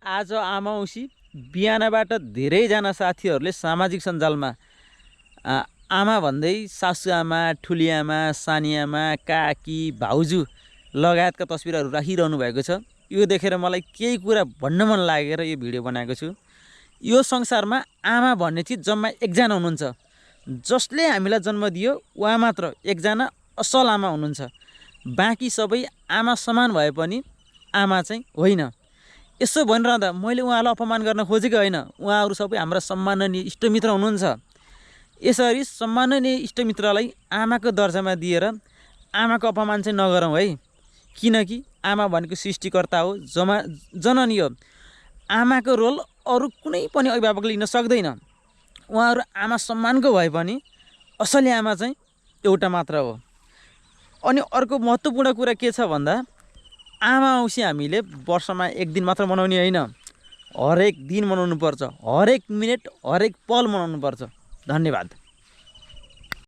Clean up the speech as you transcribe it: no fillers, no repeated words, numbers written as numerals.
आज आमा औँसी बिहानबाट धेरैजना साथीहरूले सामाजिक सञ्जालमा आमा भन्दै सासुआमा, ठुलिआमा, सानीआमा, काकी, भाउजू लगायतका तस्बिरहरू राखिरहनु भएको छ। यो देखेर मलाई केही कुरा भन्न मन लागेर यो भिडियो बनाएको छु। यो संसारमा आमा भन्ने चिज जम्मा एकजना हुनुहुन्छ, जसले हामीलाई जन्म दियो। उहाँ मात्र एकजना असल आमा हुनुहुन्छ। बाँकी सबै आमा समान भए पनि आमा चाहिँ होइन। यसो भनिरहँदा मैले उहाँलाई अपमान गर्न खोजेको होइन। उहाँहरू सबै हाम्रा सम्माननीय इष्टमित्र हुनुहुन्छ। यसरी सम्माननीय इष्टमित्रलाई आमाको दर्जामा दिएर आमाको अपमान चाहिँ नगरौँ है। किनकि आमा भनेको सृष्टिकर्ता हो, जननी हो। आमाको रोल अरू कुनै पनि अभिभावकले लिन सक्दैन। उहाँहरू आमा सम्मानको भए पनि असली आमा चाहिँ एउटा मात्र हो। अनि अर्को महत्त्वपूर्ण कुरा के छ भन्दा, आमा औँसी हामीले वर्षमा एक दिन मात्र मनाउने होइन, हरेक दिन मनाउनु पर्छ। हरेक मिनेट, हरेक पल मनाउनु पर्छ। धन्यवाद।